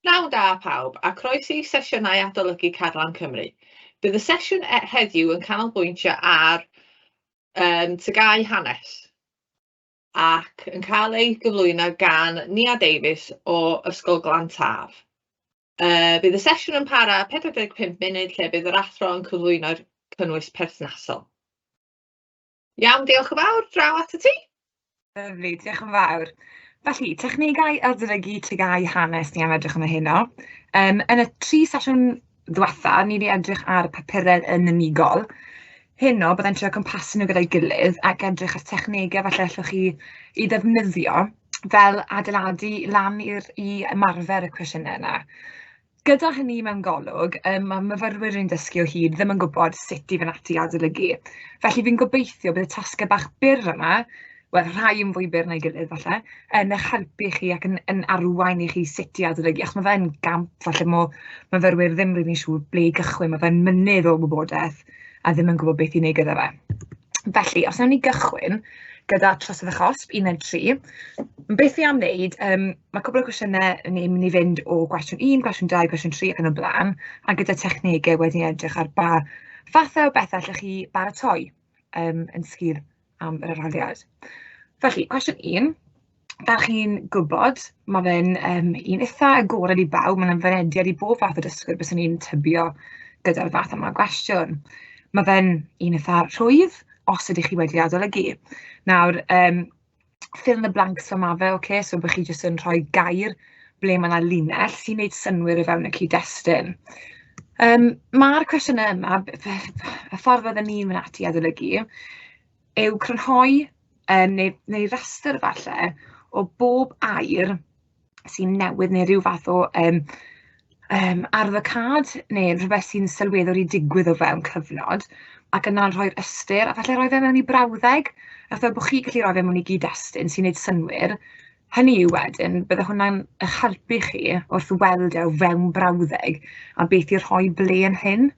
Pnawn da pawb, a croeso i sesiynau adolygu Carlam Cymru. Bydd y sesiwn e- heddiw yn canolbwyntio ar um, TGAU hanes ac yn cael ei gyflwyno gan Nia Davies o Ysgol Glan Taf. Bydd y sesiwn yn para 45 munud lle bydd yr athro yn cyflwyno'r cynnwys perthnasol. Iawn, diolch yn fawr, draw at y ti. Lyfli, diolch yn fawr. Felly, technegau adolygu TGAU hanes ni am edrych arno heno. Yn y tri sesiwn ddiwetha, ni wedi edrych ar papurau yn unigol. Heno, byddai'n trio cwmpasu nhw gyda'i gilydd ac edrych ar technegau falle allwch chi i ddefnyddio fel adeiladu lan i'r i ymarfer y cwestiynau yna. Gyda hynny mewn golwg, yym ma' myfyrwyr rwy'n dysgu o hyd ddim yn gwybod sut i fynd ati i adolygu. Felly fi'n gobeithio bydd y tasgau bach byr yma, wel rhai yn fwy byr na'i gilydd falle, yn eich helpu chi ac yn yn arwain i chi sut i adolygu, achos ma' fe'n gamp falle, ma' myfyrwyr ddim rili'n siŵr ble i gychwyn, ma' fe'n mynydd o wybodaeth a ddim yn gwybod beth i wneud gyda fe. Felly, os wnawn ni gychwyn gyda trosedd a chosb, uned 3, beth fi am wneud, yym, ma' cwpl o gwestiynau ni'n mynd i fynd o gwestiwn 1, gwestiwn 2, gwestiwn 3 ac yn y blaen, a gyda technegau wedi edrych ar ba fathau o bethau allwch chi baratoi yym yn sgil am yr arholiad. Felly, cwestiwn 1, fel chi'n gwybod, ma' fe'n yym un itha agored i bawb, ma' 'na fynediad i bob fath o dysgwyr byswn i'n tybio gyda'r fath yma o gwestiwn. Ma' fe'n un itha rhwydd, os ydych chi wedi adolygu. Nawr, yym, fill in the blanks fel ma' fe, ocê, so bo' chi jyst yn rhoi gair ble ma' 'na linell sy'n wneud synnwyr o fewn y cyd-destun. Yym, ma'r cwestiynau yma, y ffordd fydden ni'n mynd ati i adolygu, yw crynhoi yym neu neu restr falle o bob air sy'n newydd neu ryw fath o yym yym arwyddocâd neu rywbeth sy'n sylweddol i digwydd o fewn cyfnod, ac yna'n rhoi'r ystyr, a falle rhoi fe mewn i brawddeg, a fel bod chi'n gallu rhoi fe mewn i gyd-destun sy'n wneud synnwyr. Hynny yw wedyn, bydde hwnna'n eich helpu chi wrth weld e o fewn brawddeg a beth i rhoi ble yn hyn.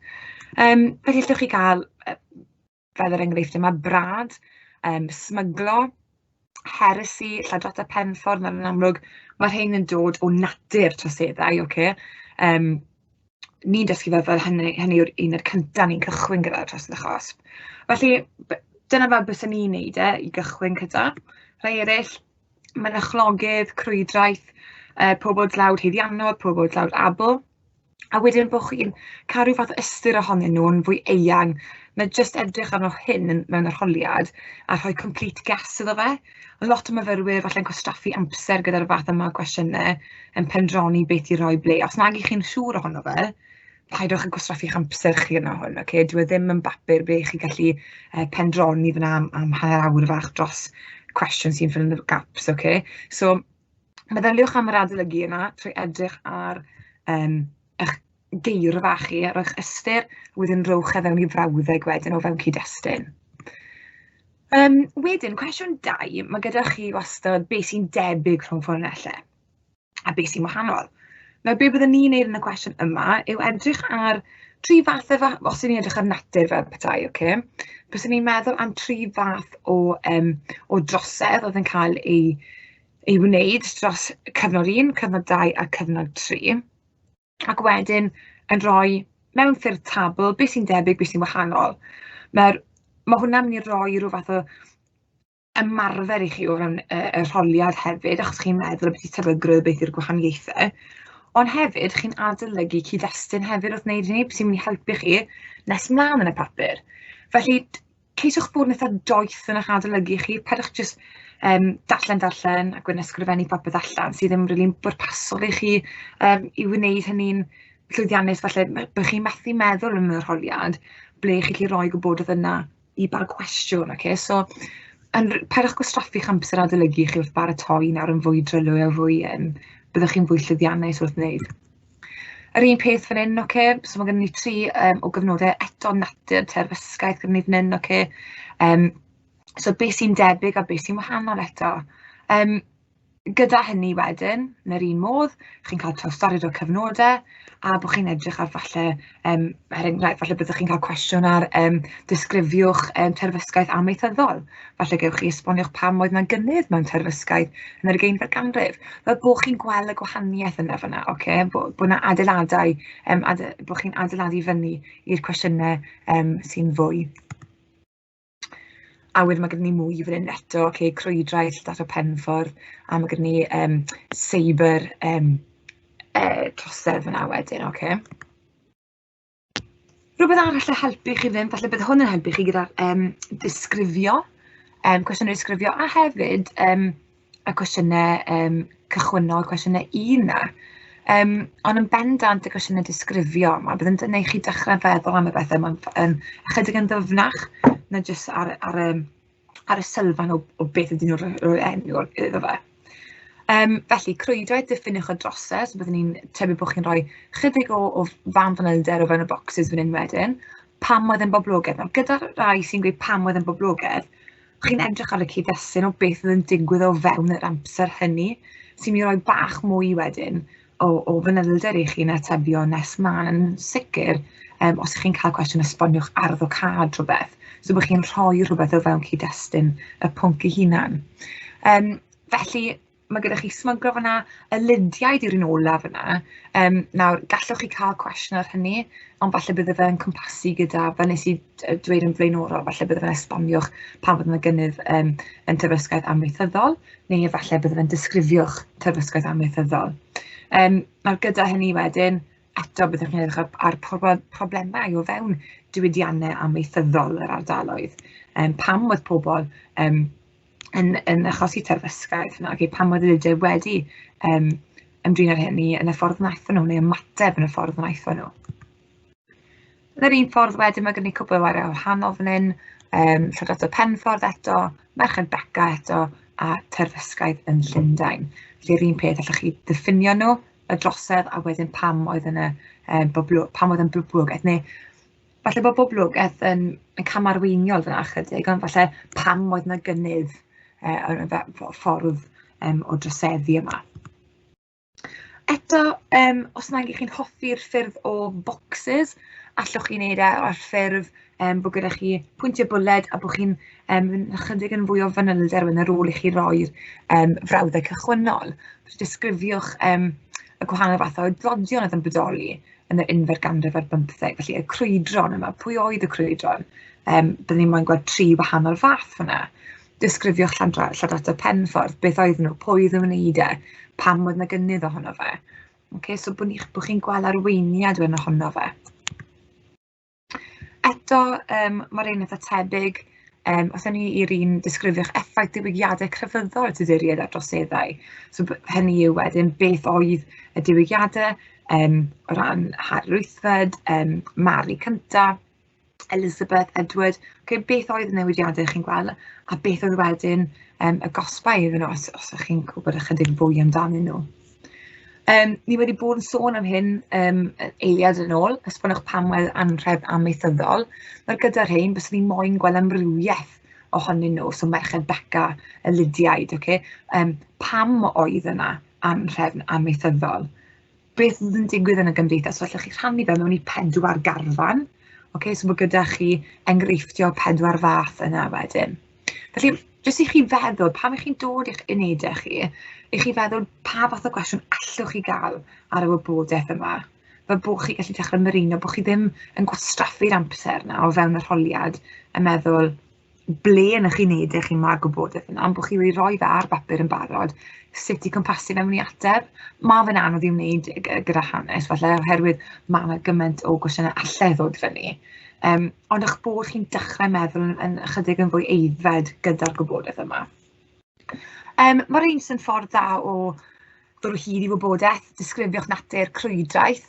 Yym felly allwch chi gael, fel yr enghreifftiau yma, brad, yym smyglo, heresy, lladrata penffordd, nawr yn amlwg ma' rhein yn dod o natur troseddau, ocê. Yym ni'n dysgu fel fel hynny hynny yw'r uned cynta ni'n cychwyn gyda trosedd a chosb. Felly dyna fel byswn i'n wneud e i gychwyn gyda. Rhai eraill, mynachlogydd, crwydraeth, yy pobl dlawd haeddiannol, pobl dlawd abl. A wedyn bod chi'n cael rhyw fath o ystyr ohonyn nhw yn fwy eang na jyst edrych arno hyn yn mewn arholiad a rhoi complete guess iddo fe. Ma' lot o myfyrwyr falle'n gwastraffu amser gyda'r fath yma o gwestiynau, yn pendroni beth i roi ble. Os nag 'y chi'n siŵr ohono fe, paidwch â gwastraffu'ch amser chi arno hwn, ocê? Dyw e ddim yn bapur ble chi'n gallu yy pendroni fan'na am am hanner awr fach dros cwestiwn sy'n fill in the gaps, ocê? So meddyliwch am yr adolygu yna trwy edrych ar yym eich geirfa chi, ar eich ystyr, a wedyn rowch e fewn i frawddeg wedyn o fewn cyd-destun. Yym wedyn, cwestiwn dau, ma' gyda chi wastad be sy'n debyg rhwng ffynonellau a be sy'n wahanol. Nawr, be byddwn ni'n wneud yn y cwestiwn yma yw edrych ar tri fath o, os 'y ni'n edrych ar natur fel petai, ocê, byswn i'n meddwl am tri fath o yym o drosedd oedd yn cael ei ei wneud dros cyfnod 1, cyfnod 2 a cyfnod 3, ac wedyn yn rhoi mewn ffurf tabl beth sy'n debyg, beth sy'n wahanol. Mae'r... ma' hwnna'n mynd i roi ryw fath o ymarfer i chi o ran y y rholiad hefyd, achos chi'n meddwl ambiti tebygrwydd, beth yw'r gwahaniaethau. Ond hefyd, chi'n adolygu cyd-destun hefyd wrth wneud hynny, sy'n mynd i helpu chi nes mlaen yn y papur. Felly, ceisiwch fod yn eitha doeth yn eich adolygu chi, peidiwch jyst yym darllen, darllen ac wedyn ysgrifennu popeth allan sydd ddim rili'n bwrpasol i chi yym i wneud hynny'n llwyddiannus falle, bod chi'n methu meddwl yn yr arholiad ble chi'n gallu rhoi gwybodaeth yna i ba gwestiwn, ocê. So yn r-... Peidiwch gwastraffu'ch amser adolygu chi wrth baratoi nawr yn fwy drylwyr a fwy yym byddwch chi'n fwy llwyddiannus wrth wneud. Yr un peth fan hyn, ocê, so ma' gynnon ni tri yym o gyfnodau eto natur terfysgaeth gyda ni fan hyn, ocê. Yym so be sy'n debyg a be sy'n wahanol eto? Yym. Gyda hynny wedyn, yn yr un modd, chi'n cael trawstoriad o'r cyfnodau, a bod chi'n edrych ar falle, er enghraifft, falle byddwch chi'n cael cwestiwn ar disgrifiwch terfysgaeth amaethyddol. Falle gewch chi esboniwch pam oedd 'na gynnydd mewn terfysgaeth yn yr ugeinfed ganrif. Fel bod chi'n gweld y gwahaniaeth yna fan'na, ocê, bod 'na adeiladau, bod chi'n adeiladu fyny i'r cwestiynau sy'n fwy. A wedyn ma' gyda ni mwy fan hyn eto, ocê, crwydraeth, data Penffordd, a ma' gyda ni cyber trosedd fan'na wedyn, ocê. Rhywbeth arall i helpu chi fynd, falle bydd hwn yn helpu chi gyda'r disgrifio, cwestiynau disgrifio, a hefyd y cwestiynau cychwynnol, cwestiynau un 'na. Ond yn bendant y cwestiynau disgrifio yma, bydd yn gwneud chi dechrau feddwl am y bethau yma'n yn ychydig yn ddyfnach na jyst ar y sylfaen o beth ydyn nhw'n rhoi enw iddo fe. Felly, crwydrau, diffiniwch y drosedd, so byddwn ni'n tybio bod chi'n rhoi chydig o fan fanylder o fewn y bocsys fan hyn wedyn. Pam oedd yn boblogaidd? Nawr, gyda'r rai sy'n gweud pam oedd yn boblogaidd, chi'n edrych ar y cyd-destun o beth oedd yn digwydd o fewn yr amser hynny, sy'n mynd i roi bach mwy wedyn o fanylder i chi yn atebion nes mlaen. Yn sicr, os ych chi'n cael cwestiwn, esboniwch arddocâd rhywbeth, so bod chi'n rhoi rhywbeth o fewn cyd-destun y pwnc ei hunan. Felly, mae gyda chi smyglo fan'na, y Lydiaid yw'r un olaf fan'na. Nawr, gallwch chi cael cwestiwn ar hynny, ond falle bydde fe'n cwmpasu gyda, fel wnes i dweud yn flaenorol, falle bydde fe'n esbonio'ch pam fod yna gynnydd yn terfysgaeth amaethyddol, neu efallai bydde fe'n disgrifio'ch terfysgaeth amaethyddol. Nawr, gyda hynny wedyn, eto byddwch chi'n edrych ar problemau o fewn diwydiannau amaethyddol yr ardaloedd. Pam oedd pobl yn achosi terfysgaeth yna, okay, pam oedd y Lydiaid wedi ymdrin â'r hynny yn y ffordd wnaethon nhw, neu ymateb yn y ffordd wnaethon nhw. Yn yr un ffordd wedyn, mae gen i cwpl o wario wahanol fan hyn, Llywodraeth Penffordd eto, Merched Beca eto, a terfysgaeth yn Llundain. Felly yr un peth, allwch chi ddiffinio nhw, y drosedd, a wedyn pam oedd yn y, pam oedd yn boblogaeth, neu falle bod boblogaeth yn camarweiniol fyna ychydig, ond falle pam oedd yna gynnydd yn y ffordd o droseddu yma. Eto, os nag ych chi'n hoffi'r ffyrdd o bocsys, allwch chi wneud e ar ffurf bod gyda chi pwyntiau bwled a bod chi'n ychydig yn fwy o fanylder wedyn ar ôl i chi roi'r frawddau cychwynnol. Felly disgrifiwch y gwahanol fathau o dlodion oedd yn bodoli yn yr unfed ganrif ar bymtheg. Felly y crwydron yma, pwy oedd y crwydron? Byddwn ni'n moyn gweld 3 wahanol fath fyna. Disgrifiwch lladrata Penffordd, beth oedd nhw, pwy oedd yn wneud e, pam oedd yna gynnydd ohono fe. Okay, so bod chi'n gweld arweiniad wedyn ohono fe. Eto, mae'r un eitha tebyg. Os ewn ni i'r un disgrifiwch effaith diwygiadau crefyddol y Tuduriaid ar droseddau. So hynny yw wedyn beth oedd y diwygiadau o ran Harri'r Wythfed, Mari cynta, Elizabeth, Edward. Okay, beth oedd y newidiadau chi'n gweld, a beth oedd wedyn y gosbau iddyn nhw, os ydych chi'n gwybod ychydig fwy amdanyn nhw. Ni wedi bod yn sôn am hyn eiliad yn ôl, esboniwch pam oedd anrhefn amaethyddol. Nawr gyda rhain, byswn ni moyn gweld amrywiaeth ohonyn nhw, so Merched Beca, y Lydiaid, ocê? Pam oedd yna anrhefn amaethyddol? Beth oedd yn digwydd yn y gymdeithas? So allwch chi rhannu fe mewn i 4 garfan, ocê? So bod gyda chi enghreifftiau 4 fath yna wedyn. Felly, jyst i chi feddwl, pan ych chi'n dod i'ch unedau chi, i chi feddwl pa fath o gwestiwn allwch chi gael ar y wybodaeth yma, fel bod chi'n gallu dechrau mireinio, bod chi ddim yn gwastraffu'r amser yna o fewn yr arholiad yn meddwl ble yn eich unedau chi mae'r gwybodaeth yna, ond bod chi wedi rhoi fe ar bapur yn barod, sut i cwmpasu fewn i ateb. Mae fe'n anodd i'w wneud gyda hanes, falle, oherwydd mae 'na gymaint o gwestiynau allai ddod fyny. Ond eich bod chi'n dechrau meddwl yn ychydig yn fwy aeddfed gyda'r gwybodaeth yma. Mae'r un sy'n ffordd dda o ddod o hyd i wybodaeth, disgrifiwch natur crwydraeth.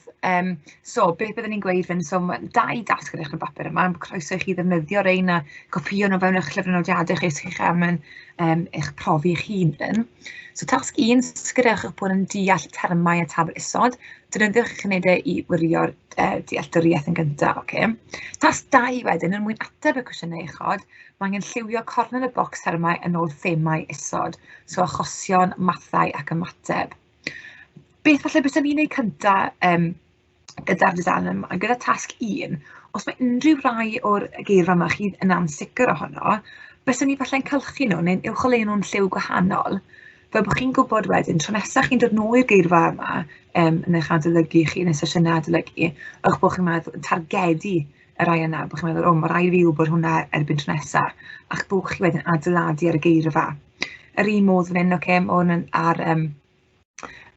So, beth byddwn ni'n gweud fan, so mae 2 dasg ar eich bapur yma, mae croeso i chi ddefnyddio rhein a copïo nhw fewn eich llyfr nodiadau chi os chi'ch am eich profi eich hun. So, tasg 1, sicrhewch eich bod yn deall termau y tabl isod. Defnyddiwch eich unedau i wirio'r dealltwriaeth yn gyntaf. Okay. Tasg 2 wedyn, er mwyn ateb y cwestiynau uchod, mae angen lliwio cornel y bocs termau yn ôl themau isod, so achosion, mathau ac ymateb. Beth falle byswn ni'n ei cyntaf gyda'r dudalen yma, gyda tasg 1, os mae unrhyw rai o'r geirfa yma chi yn ansicr ohono, byswn ni falle'n cylchu nhw neu'n uwcholeuo nhw'n lliw gwahanol, fel bod chi'n gwybod wedyn, tro nesaf chi'n dod nôl i'r geirfa yma yn eich adolygu chi, yn y sesiynau adolygu, eich bod chi'n meddwl, targedu y rai yna, bod chi'n meddwl, o, mae rhaid i fi wybod hwnna erbyn tro nesaf, a'ch bod chi wedyn adeiladu ar y geirfa. Yr un modd fan hyn, ocê, ma' hwn yn ar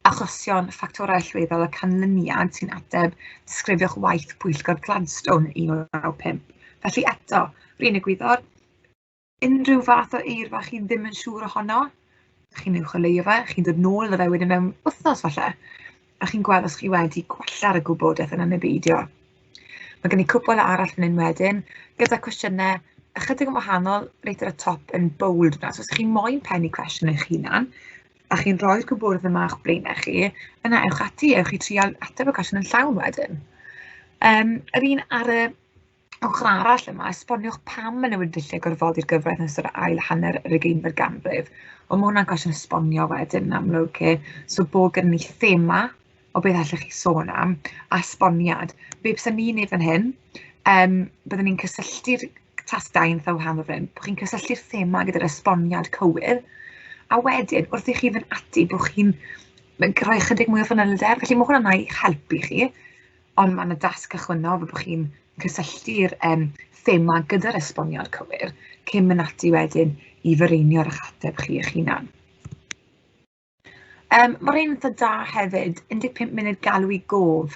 achosion ffactorau allweddol y canlyniad sy'n ateb disgrifiwch waith Pwyllgor Gladstone 1995. Felly eto, yr un egwyddor, unrhyw fath o eirfa chi ddim yn siŵr ohono, chi'n uwcholeuo fe, chi'n dod nôl iddo fe wedyn mewn wythnos falle, a chi'n gweld os chi wedi gwella'r gwybodaeth yna neu beidio. Mae gen i cwpl arall fan hyn wedyn, gyda cwestiynau ychydig yn wahanol, reit ar y top yn bold yna. So os chi moyn pennu cwestiwn eich hunan, a chi'n rhoi'r gwybodaeth yma o'ch blaenau chi, yna ewch ati, ewch i trial ateb y cwestiwn yn llawn wedyn. Yr un ar y ochr arall yma, esboniwch pam y newid dulliau gorfodi'r gyfraith yn ystod ail hanner yr ugeinfed ganrif. Ond mae hwnna'n cwestiwn esbonio wedyn yn amlwg. Okay? So bod gyda ni thema o beth allwch chi sôn am, a esboniad. Be bysen ni'n neud fan hyn, byddwn ni'n cysylltu'r tasg 2 yn eitha wahanol fan hyn, bod chi'n cysylltu'r thema gyda'r esboniad cywir, a wedyn wrth i chi fynd ati, bod chi'n rhoi chydig mwy o fanylder, felly mae hwnna'n eich helpu chi, ond mae yna dasg cychwynnol fel bod chi'n cysylltu'r thema gyda'r esboniad cywir, cyn mynd ati wedyn i fireinio'r eich ateb chi eich hunan. Mae'r un eitha da hefyd, 15 munud galw i gof.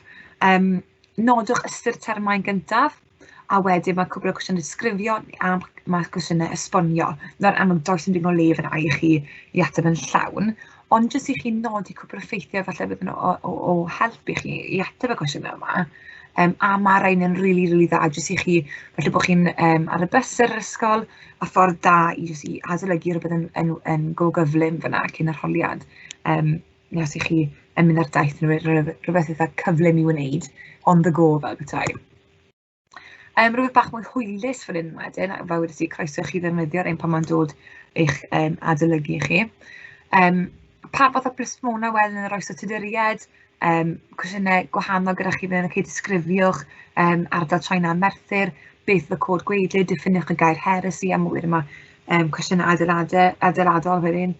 Nodwch ystyr termau'n gyntaf, a wedyn mae cwpl o cwestiynau disgrifio a mae cwestiynau esbonio. Nawr, amlwg, does dim digon o le fan'na i chi i ateb yn llawn, ond jyst i chi nodi cwpl o ffeithiau falle bydd yn o help i chi i ateb y cwestiynau yma. A mae rhain yn rili, rili dda, jyst i chi, falle bod chi'n ar y bus yr ysgol, a ffordd da i jyst i adolygu rhywbeth yn go gyflym fan'na cyn arholiad. Neu os ych chi yn mynd ar daith neu rhywbeth eitha cyflym i wneud, on the go fel petai. Rhywbeth bach mwy hwylus fan hyn wedyn, a fel wedes i, croeso i chi ddefnyddio'r un pan mae'n dod eich adolygu chi. Pa fath o blismona wedyn yn yr oes o Tuduriaid? Cwestiynau gwahanol gyda chi fan hyn, okay, disgrifiwch ardal China a Merthyr, beth oedd y cod gwaedlyd, diffiniwch y gair heresy a mwy. Yma cwestiynau adeiladol wedyn,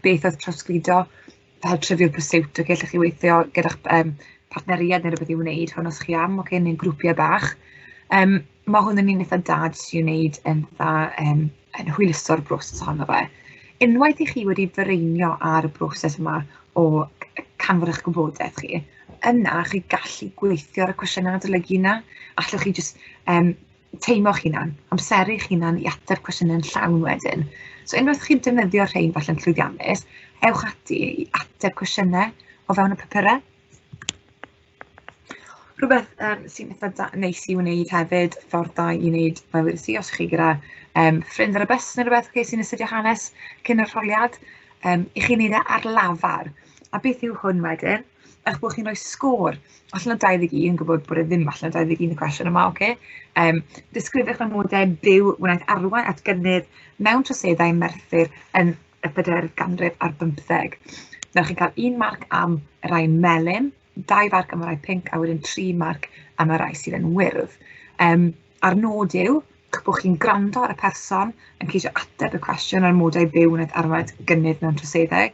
beth oedd trawsgludo fel Trivial Pursuit, okay, allwch chi weithio gyda'ch partneriaid neu rhywbeth i wneud hwn os chi am, okay, neu'n grwpiau bach. Mae hwn yn un eitha da jyst i wneud yn dda, yn hwyluso'r broses ohono fe. Unwaith i chi wedi fireinio ar y broses yma o canfod eich gwybodaeth chi, yna chi gallu gweithio ar y cwestiynau adolygu yna. Allwch chi jyst teimlo'ch hunan, amseru'ch hunan i ateb cwestiynau yn llawn wedyn. So unwaith chi'n defnyddio rhain falle'n llwyddiannus, ewch ati i ateb cwestiynau o fewn y papurau. Rhywbeth sy'n eitha neis i wneud hefyd, ffordd da i wneud, fel wedes i, os chi gyda ffrind ar y bus neu rhywbeth, okay, sy'n astudio hanes cyn yr arholiad, i chi wneud e ar lafar. A beth yw hwn wedyn? Eich bod chi'n rhoi sgôr allan o 21, gwybod bod e ddim allan o 21 y cwestiwn yma, ocê. Disgrifiwch amodau byw wnaeth arwain at gynnydd mewn troseddau Merthyr yn y bedwaredd ganrif ar bymtheg. Nawr chi'n cael 1 marc am y rai melyn, 2 farc am y rai pinc, a wedyn 3 marc am y rai sydd yn wyrdd. A'r nod yw bod chi'n gwrando ar y person yn ceisio ateb y cwestiwn ar modau byw wnaeth arwain at gynnydd mewn troseddau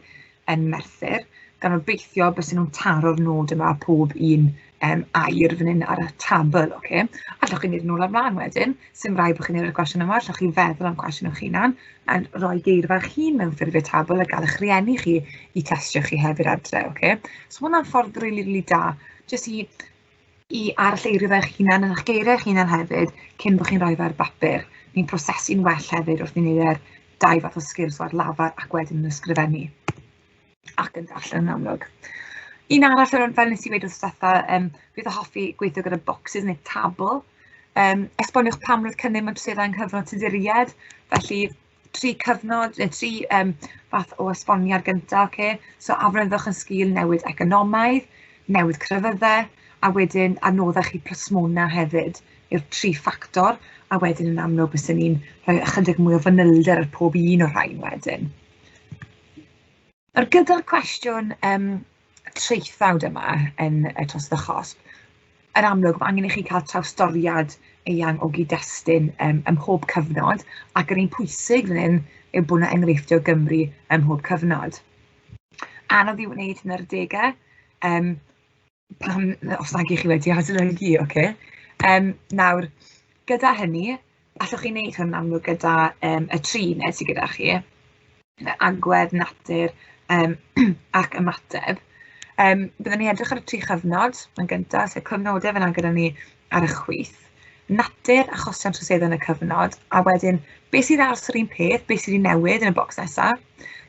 yn Merthyr, gan obeithio byswn nhw'n taro'r nod yma pob un air fan hyn ar y tabl, ocê. Allwch chi wneud yn ôl ar mlaen wedyn, sim rhaid bod chi'n gwneud y cwestiwn yma, allwch chi feddwl am cwestiwn eich hunan, a rhoi geirfa eich hun mewn ffurfiau tabl a gael eich rhieni chi i testio chi hefyd adre, ocê. So ma' hwnna'n ffordd rili, rili da, jyst i aralleirio fe eich hunan yn eich geiriau eich hunan hefyd, cyn bod chi'n rhoi fe ar bapur. Ni'n prosesu'n well hefyd wrth i ni wneud e'r dau fath o sgwrs ar lafar ac wedyn yn ysgrifennu ac yn darllen yn amlwg. Un arall, fel nes i weud wrth ddiwetha, fi eitha hoffi gweithio gyda boxes neu tabl. Esboniwch pam roedd cynnydd mewn troseddau yng nghyfnod Tuduriaid, felly 3 cyfnod, neu 3 fath o esboniad gyntaf, ocê. So aflonyddwch yn sgil newid economaidd, newid crefyddau, A wedyn adnoddau chi plasmona hefyd yw'r tri ffactor, a wedyn yn amlwg byswn ni'n rhoi ychydig mwy o fanylder ar pob un o'r rhain wedyn. Nawr gyda'r cwestiwn traethawd yma yn y trost y chosb, yn amlwg mae angen i chi cael trawstoriad eang o gyd-destun ym mhob cyfnod, ac yr un pwysig fan hyn yw bod yna enghreifftiau o Gymru ym mhob cyfnod. Anodd i'w wneud yn yr adegau, pam, os nag 'y chi wedi adolygu, ocê. Nawr, gyda hynny, allwch chi wneud hwn yn amlwg gyda y tri uned sydd gyda chi, agwedd, natur ac ymateb. Byddwn ni'n edrych ar y tri chyfnod yn gyntaf, sef cyfnodau fan'na gyda ni ar y chwith, natur, achosion troseddol yn y cyfnod, a wedyn beth sydd aros yr un peth, beth sydd wedi newid yn y bocs nesaf,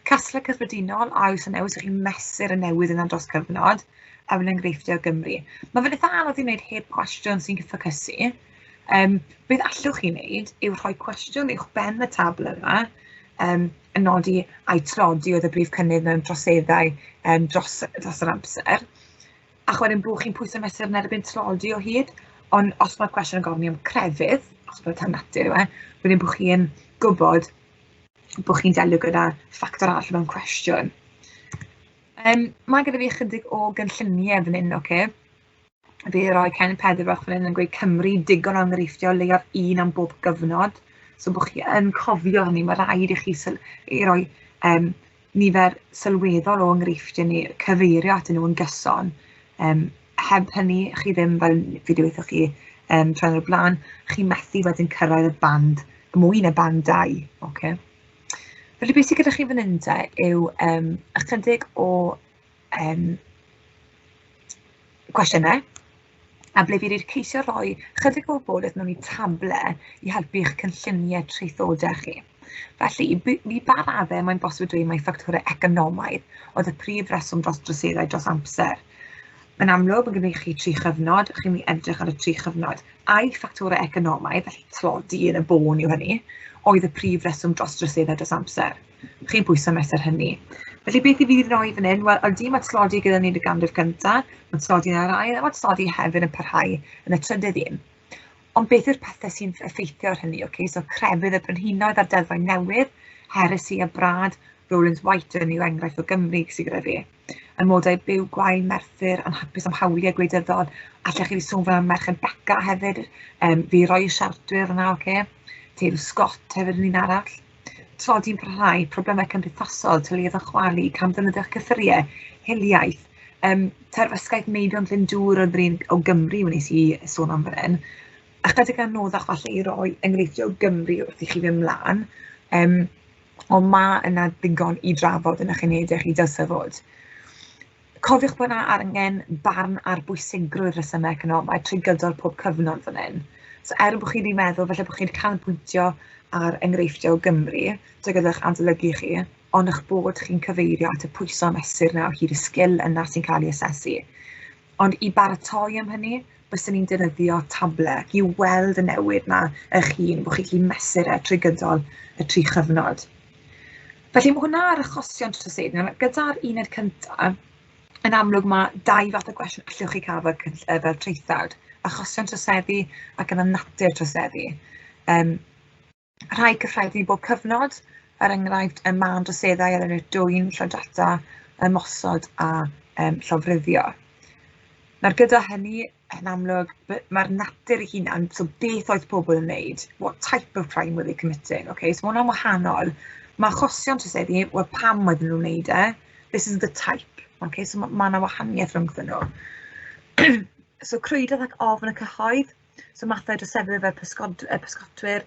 casgliad cyffredinol, a oes y newid, so chi'n mesur y newid yna dros cyfnod, a wedyn enghreifftiau o Gymru. Mae fe'n eitha anodd i wneud heb cwestiwn sy'n ffocysu. Beth allwch chi wneud yw rhoi cwestiwn uwch ben y tabl yma, yn nodi ai tlodi oedd y brif cynnydd mewn troseddau dros yr amser. Ac wedyn bod chi'n pwyso mesur yn erbyn tlodi o hyd, ond os mae'r cwestiwn yn gofyn am crefydd, os mae tan natur yw e, wedyn bod chi'n gwybod bod chi'n delio gyda ffactor arall mewn cwestiwn. Mae gyda fi ychydig o gynlluniau fan hyn, ocê. Fi roi Ken Pedr bach fan hyn yn gweud Cymru, digon o enghreifftiau, o leiaf un am bob gyfnod. So bod chi yn cofio hynny, mae rhaid i chi i roi nifer sylweddol o enghreifftiau neu cyfeirio atyn nhw yn gyson. Heb hynny, chi ddim, fel fi wedi weithio chi tra'n o'r blaen, chi methu wedyn cyrraedd y band, mwy na band 2. Okay. Felly beth sydd gyda chi fan hyn te yw ychydig o cwestiynau, a ble fi wedi ceisio rhoi chydig o wybodaeth mewn i table i helpu eich cynlluniau traethodau chi. Felly, i ba raddau mae'n bosib dweud mai ffactorau economaidd oedd y prif reswm dros droseddau dros amser? Yn amlwg, mae gennych chi tri chyfnod, chi'n mynd i edrych ar y tri chyfnod. Ai ffactorau economaidd, felly tlodi yn y bôn yw hynny, oedd y prif reswm dros droseddau dros amser? Chi'n pwyso mesur hynny. Felly beth i fi roi fan hyn? Wel, ydy, mae tlodi gyda ni yn y ganrif gyntaf, mae tlodi yn yr ail, a mae tlodi hefyd yn parhau yn y trydydd un. Ond beth yw'r pethau sy'n effeithio ar hynny? Okay? So crefydd y brenhinoedd a'r deddfau newydd, heresi a brad, Rowlands White yn yw enghraifft o Gymru sydd gyda fi. Amodau byw gwael, Merthyr, anhapus am hawliau gwleidyddol. Allech chi sôn fel am Merched Beca hefyd, fi roi y siartwyr yna, oce. Teulu Scott hefyd yn un arall. Tlodi'n parhau, problemau cymdeithasol, teuluoedd yn chwalu, camddefnyddio'ch cyffuriau, hiliaeth, terfysgaeth meibion Glyndŵr oedd yr un o Gymru wnes i sôn am fan hyn. Ychydig anoddach falle i roi enghreifftiau o Gymru wrth i chi fynd mlaen, ond mae yna ddigon i drafod yn eich unedau chi dylse fod. Cofiwch bod yna angen barn ar bwysigrwydd rhesymau economaidd trwy gydol pob cyfnod fan hyn. So er bod chi wedi meddwl, falle bod chi'n canolbwyntio ar enghreifftiau o Gymru, trwy gydol eich adolygu chi, ond eich bod chi'n cyfeirio at y pwyso mesur yna o hyd y sgil yna sy'n cael ei asesu. Ond i baratoi am hynny, byswn ni'n defnyddio table i weld y newid yma eich hun, bod chi'n gallu mesur e trwy gydol y tri chyfnod. Felly mae hwnna ar achosion troseddu. Nawr, gyda'r uned cyntaf, yn amlwg mae dau fath o gwestiwn allwch chi cael fel traethawd. Achosion troseddu ac yna natur troseddu. Rhai cyffredin i bob cyfnod, er enghraifft y mân droseddau er enghraifft dwyn, lladrata, ymosod a llofruddio. Nawr gyda hynny, yn amlwg, mae'r natur ei hunan, so beth oedd pobl yn wneud, what type of crime were they committing, okay? So mae hwnna'n wahanol. Mae achosion troseddu, wel pam oedden nhw'n wneud e, this is the type, okay? So ma' 'na wahaniaeth rhyngddyn nhw. So crwydrodd ac ofn y cyhoedd, so mathau droseddwyr fel pysgotwyr,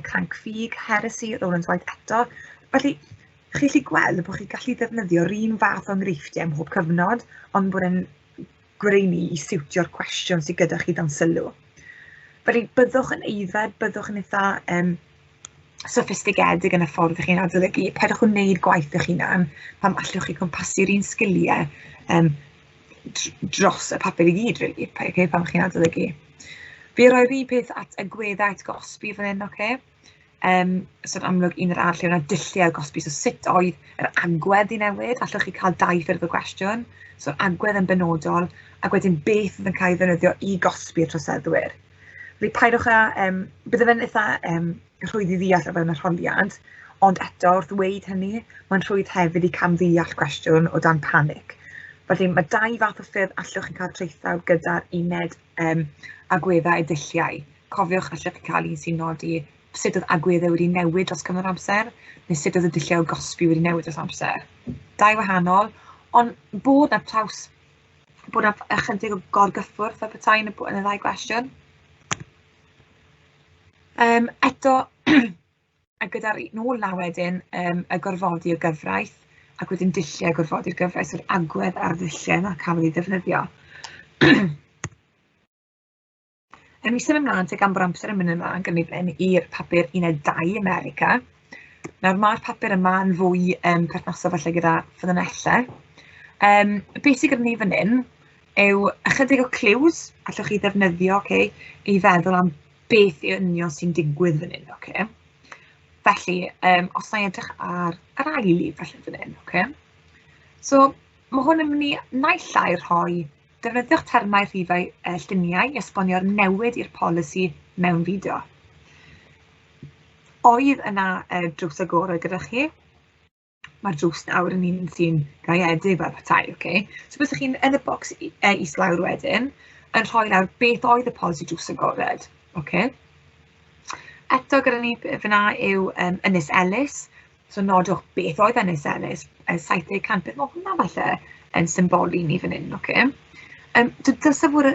cranc ffug, heresi, Rowlands White eto. Felly, chi'n gallu gweld bod chi'n gallu ddefnyddio'r un fath o enghreifftiau ym mhob cyfnod, ond bod e'n gweini i siwtio'r cwestiwn sydd gyda chi dan sylw. Felly, byddwch yn aeddfed, byddwch yn eitha soffistigedig yn y ffordd ych chi'n adolygu. Peidiwch yn wneud gwaith eich hunan pam allwch chi cwmpasu'r un sgiliau dros y papur i gyd, really, okay, pan chi'n adolygu. Fi roi'r un peth at agweddau at gosbi fan hyn, okay? So yn amlwg un o'r arall yw 'na dulliau o gosbi, so sut oedd yr agwedd i newid? Allwch chi cael dau ffurf o gwestiwn, so agwedd yn benodol, ac wedyn beth oedd yn cael ei ddefnyddio i gosbi'r troseddwyr. Felly paidwch â, bydde fe'n eitha rhwydd i ddeall o fewn arholiad, ond eto wrth ddweud hynny, mae'n rhwydd hefyd i camddeall cwestiwn o dan panic. Felly mae dau fath o ffyrdd allwch chi cael traethawd gyda'r uned agweddau a dulliau. Cofiwch, allwch chi cael un sy'n nodi sut oedd agweddau wedi newid dros cyfnod amser, neu sut oedd y dulliau o gosbi wedi newid dros amser. Dau wahanol, ond bod na traws, bod na ychydig o gorgyffwrdd fel petai yn y ddau gwestiwn. Eto, a gyda'r nôl na wedyn, y gorfodi o gyfraith, ac wedyn dulliau gorfodi'r gyfraith, so'r agwedd a'r ddulliau yna cafodd ei ddefnyddio. Ewn ni symud ymlaen te gan bod amser yn mynd ymlaen gan ni i'r papur uned 2 America. Nawr mae'r papur yma yn fwy perthnasol falle gyda ffynonellau. Beth sydd gyda ni fan hyn yw ychydig o clues allwch chi ddefnyddio, okay, i feddwl am beth yn union sy'n digwydd fan hyn. Okay. Felly, os na i edrych ar yr ail lif falle fan hyn. Okay. So, mae hwn yn mynd i naill ai rhoi defnyddiwch termau, rhifau, lluniau i esbonio'r newid i'r polisi mewn fideo. Oedd yna drws agored gyda chi? Mae'r drws nawr yn un sy'n gaeedig fel petai, okay? So byswch chi'n yn y bocs islawr wedyn, yn rhoi lawr beth oedd y polisi drws agored, okay? Eto gyda ni fyna yw Ynys Ellis. So nodwch beth oedd Ynys Ellis, 70%, beth mae hwnna falle yn symboli ni fan hyn, oce? Dylse fod,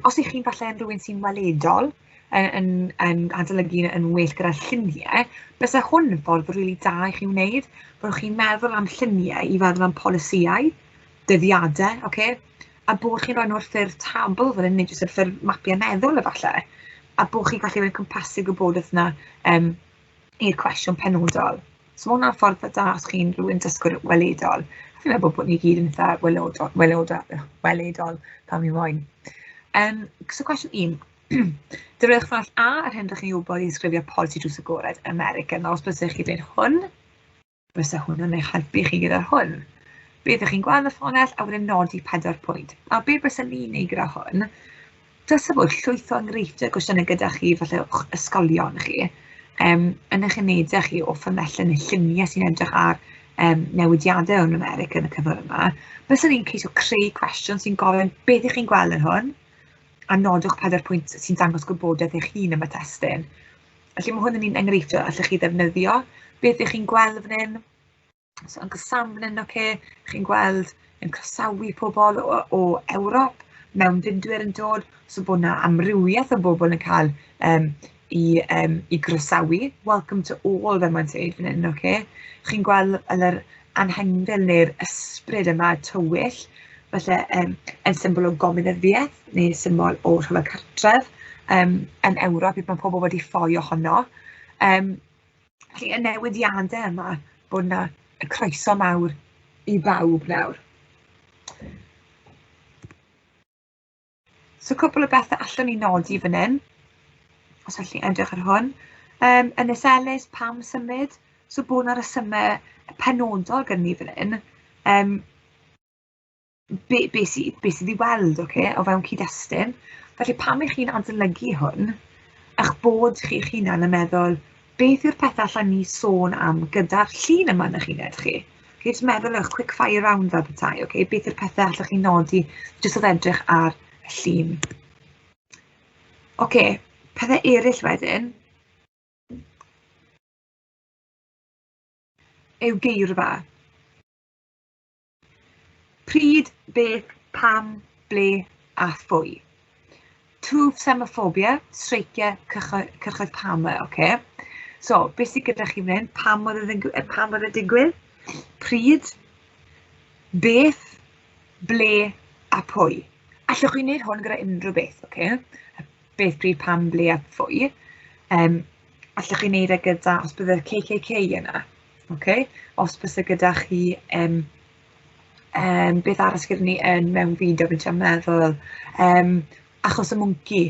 os ych chi'n falle yn rhywun sy'n weledol, yn adolygu yn well gyda lluniau, byse hwn yn ffordd rili da i chi wneud, bod chi'n meddwl am lluniau i feddwl am polisïau, dyddiadau, oce? A bod chi'n rhoi nhw ar ffurf tabl fan hyn, neu jyst ar ffurf mapiau meddwl efallai, a bod chi'n gallu rhoi cwmpasu gwybodaeth yna i'r cwestiwn penodol. So mae hwnna'n ffordd dda os chi'n rhywun dysgwr weledol. Fi'n meddwl bod ni gyd yn eitha weledol, weledol pan ni moyn. So cwestiwn 1. Defnyddiwch ffynhonnell A ar hyn rydych chi'n gwybod i ddisgrifio polisi drws agored America. Nawr, os bysech chi dweud hwn, byse hwn yn eich helpu chi gyda hwn. Beth ydych chi'n gweld yn y ffynhonnell a wedyn nodi 4 pwynt. A be bysen ni'n neud gyda hwn, dylse bod llwyth o enghreifftiau gwestiynau gyda chi, falle o'ch ysgolion chi, yn eich unedau chi o ffynonellau neu lluniau sy'n edrych ar newidiadau yn America yn y cyfnod yma. Bysen ni'n ceisio creu cwestiwn sy'n gofyn beth ych chi'n gweld yn hwn, a nodwch 4 pwynt sy'n dangos gwybodaeth eich hun am y testun. Felly mae hwn yn un enghreifftiau allwch chi ddefnyddio. Beth ych chi'n gweld fan hyn? So Uncle Sam fan hyn, oce, chi'n gweld yn croesawu pobl o Ewrop, mewnfudwyr yn dod, so bod 'na amrywiaeth o bobl yn cael i groesawu. Welcome to all, fel mae'n dweud fan hyn, oce. Chi'n gweld yr anghenfil neu'r ysbryd yma tywyll, falle yn symbol o gomunyddiaeth neu symbol o rhyfel cartref yn Ewrop, mae pobl wedi ffoi ohono. Felly y newidiadau yma, bod 'na y croeso mawr i bawb nawr. So cwpl o bethau allwn ni nodi fan hyn, os allwn ni edrych ar hwn. Ynys Ellis, pam symud? So bod 'na resymau penodol gyda ni fan hyn. Be sydd i weld, oce, o fewn cyd-destun. Felly pam ych chi'n adolygu hwn, eich bod chi'ch hunan yn meddwl, beth yw'r pethau allan ni sôn am gyda'r llun yma yn eich uned chi? Okay, jyst meddwl eich quick fire round fel petai, okay? Beth yw'r pethau allwch chi nodi jyst wrth edrych ar y llun? Oce, pethau eraill wedyn yw geirfa. Pryd, beth, pam, ble a phwy. Twf semaphobia, streiciau, cyrchoedd Palmer, oce. So, beth sydd gyda chi fan hyn? Pam oedd e digwydd? Pryd, beth, ble a pwy. Allwch chi wneud hwn gyda unrhyw beth, oce? Beth, pryd, pam, ble a phwy. Allwch chi wneud e gyda, os bydde KKK yna, oce? Os byse gyda chi, beth arall gyda ni yn mewn fideo, fi'n trio meddwl, achos y mwnci.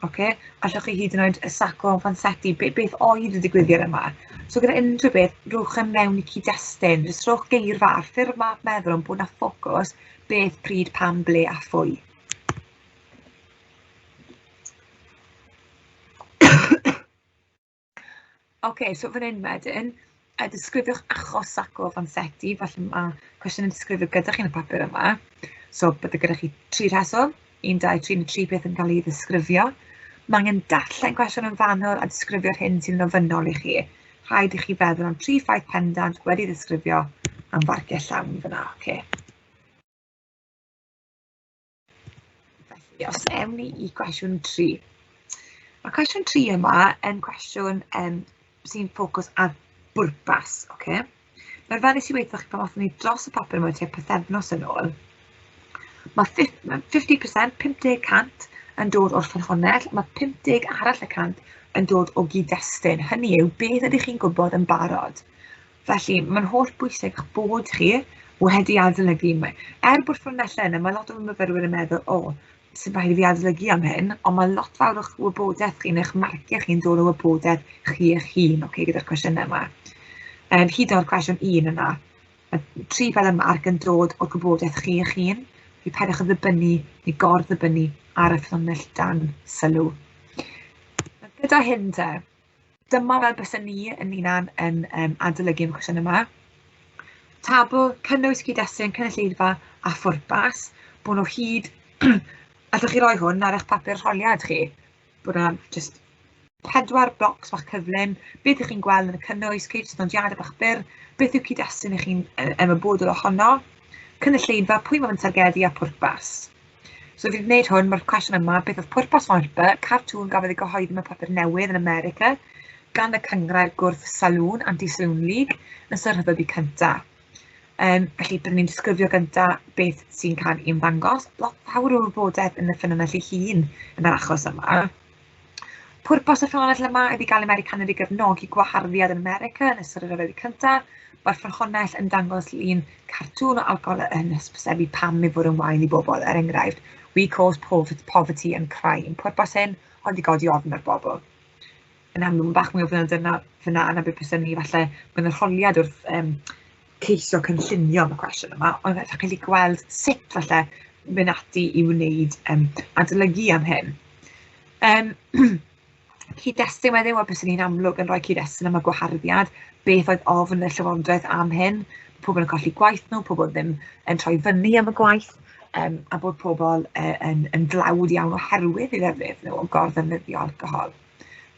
Ocê? Allwch chi hyd yn oed y Sacco Vanzetti, beth oedd y digwyddiad yma? So gyda unrhyw beth, rhowch e mewn i cyd-destun, jyst rhowch geirfa ar ffurf map meddwl ond bod 'na ffocws, beth, pryd, pam, ble a phwy. Ocê, so fan hyn wedyn, disgrifiwch achos Sacco Vanzetti, falle ma' cwestiwn yn disgrifio gyda chi yn y papur yma. So bydde gyda chi 3 rheswm, 1, 2, 3, neu 3 peth yn cael ei ddisgrifio. Mae angen darllen cwestiwn yn fanwl a disgrifio'r hyn sy'n ofynnol i chi. Rhaid i chi feddwl am 3 ffaith pendant wedi ddisgrifio am farciau llawn fyna, ocê. Felly, os ewn ni i gwestiwn 3. Mae cwestiwn 3 yma yn cwestiwn sy'n ffocws ar bwrpas, ocê? Nawr, fel nes i weud wrthoch chi pan aethon ni dros y papur yma tua pythefnos yn ôl, mae 50%, 50 cant, yn dod o'r ffynhonnell, mae 50 arall y cant yn dod o gyd-destun. Hynny yw, beth ydych chi'n gwybod yn barod? Felly, mae'n holl bwysig eich bod chi wedi adolygu. Er bod ffynonellau yna, mae lot o myfyrwyr yn meddwl, o, sy'n rhaid i fi adolygu am hyn, ond mae lot fawr o'ch wybodaeth chi neu'ch marciau chi'n dod o wybodaeth chi eich hun, okay, gyda'r cwestiynau yma. Hyd yn oed cwestiwn 1 yna, mae 3 peth y marc yn dod o'r gwybodaeth chi eich hun, felly peidiwch â ddibynnu neu gor-ddibynnu ar y ffynhonnell dan sylw. Gyda hyn te, dyma fel bysen ni yn hunan yn adolygu am y cwestiwn yma. Tabl, cynnwys cyd-destun, cynulleidfa a phwrpas, bod nhw hyd, allwch chi roi hwn ar eich papur rholiad chi, bod yna jyst 4 bocs bach cyflym, beth ych chi'n gweld yn y cynnwys, ceisio jyst nodiadau bach byr, beth yw cyd-destun ych chi'n ymwybodol ohono, cynulleidfa, pwy mae'n targedu a pwrpas. So fi wedi gwneud hwn, mae'r cwestiwn yma, beth oedd pwrpas Oerpa, cartŵn gafodd ei gyhoeddi mewn papur newydd yn America gan y Cynghrair Gwrth Saloon, Anti-Saloon League, yn ystod Rhyfel Byd Cyntaf. Felly, byddwn ni'n disgrifio gyntaf beth sy'n cael ei ymddangos. Lot fawr o wybodaeth yn y ffynhonnell ei hun yn yr achos yma. Pwrpas y ffynhonnell yma ydy gael Americanwyr i gefnogi gwaharddiad yn America yn ystod y Rhyfel Byd Cyntaf. Mae'r ffynhonnell yn dangos lun cartŵn o alcohol yn hysbysebu pam ei fod yn wael i bobl, er enghraifft, We cause poverty and crime. Pwrpas hyn oedd i godi ofn ar bobl. Yn amlwg, mae bach mwy o fanylder na fyna, na beth bysen ni falle mewn arholiad wrth ceisio cynllunio am y cwestiwn yma, ond allwch chi allu gweld sut falle mynd ati i wneud adolygu am hyn. Cyd-destun wedyn, wel byswn i'n amlwg yn rhoi cyd-destun am y gwaharddiad, beth oedd ofn y llywodraeth am hyn, pobl yn colli gwaith nhw, pobl ddim yn troi fyny am y gwaith, a bod pobl yn dlawd iawn oherwydd eu ddefnydd nhw o gorddefnyddio alcohol.